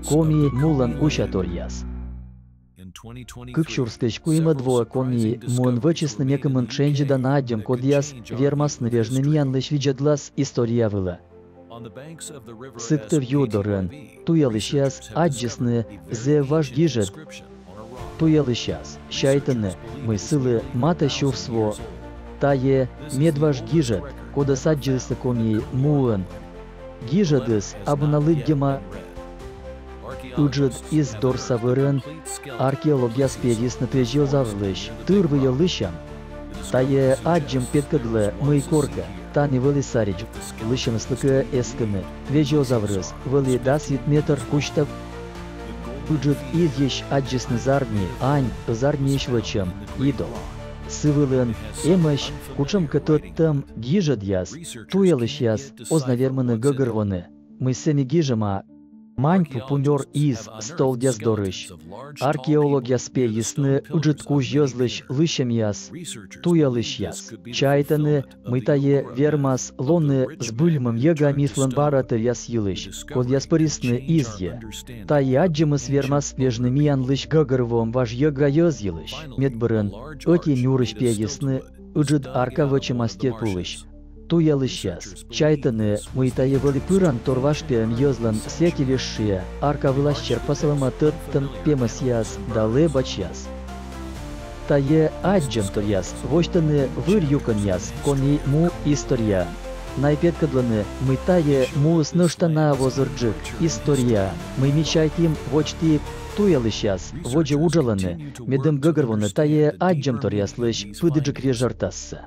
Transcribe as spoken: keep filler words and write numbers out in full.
Коми мулӧн гусяторъяс. Кык сюрс кызь куимӧд воӧ Коми муын вӧчисны некымын шензьӧдана аддзӧм, кодъяс вермасны вежны миянлысь видзӧдлас история вылӧ. Сыктыв ю дорын туялысьяс аддзисны зэв важ гижӧд. Туялысьяс чайтӧны, мый сылы матӧ сюрс во. Тайӧ медваж гижӧд, кодӧс аддзисны Коми муын. Гижӧдыс абу на лыддьӧма. Ыджыд из дорса вӧрын археологъяс пеӧдісны плезиозаврлысь тырвыйӧ лысьӧм. Тайӧ аддзӧм петкӧдлӧ, мый коркӧ тані вӧлі саридз, лысьӧмыслы кӧ эскыны, плезиозаврыс вӧлі дас вит метр кузьта. Ыджыд изйысь аддзисны зарни, ань, зарниысь вӧчӧм идол. Сы вылын эмӧсь кутшӧмкӧ тӧдтӧм гижӧдъяс. Туялысьяс оз на вермыны гӧгӧрвоны, мый сэні гижӧма. Маньпупунёр из столбъяс дорысь археологъяс пеӧдісны ыджыд кузь йӧзлысь лысьӧмъяс. Туялысьяс чайтӧны, мый тайӧ вермас лоны збыльмӧм йӧга мифлӧн багатыръяс йылысь, кодъяс пӧрисны изйӧ. Тайӧ аддзӧмыс вермас вежны миянлысь гӧгӧрвоӧм важ йӧга йӧз йылысь. Медбӧрын ӧти нюрысь пеӧдісны ыджыд арка вӧчӧма стир пуысь. Туялысьяс чайтӧны, мый тайӧ вӧлі пырантор важ пиӧм йӧзлӧн святилищие, арка вылас серпасалӧма тӧдтӧм пемӧсъяс да лэбачьяс. Тайӧ аддзӧмторъяс восьтӧны выль юкӧнъяс Коми му историяын. Найӧ петкӧдлӧны, мый тайӧ муыс нӧшта на озырджык историяын, мый ми чайтім водзті. Туялысьяс водзӧ уджалӧны, медым гӧгӧрвоны тайӧ аддзӧмторъяслысь пыдіджык вежӧртассӧ.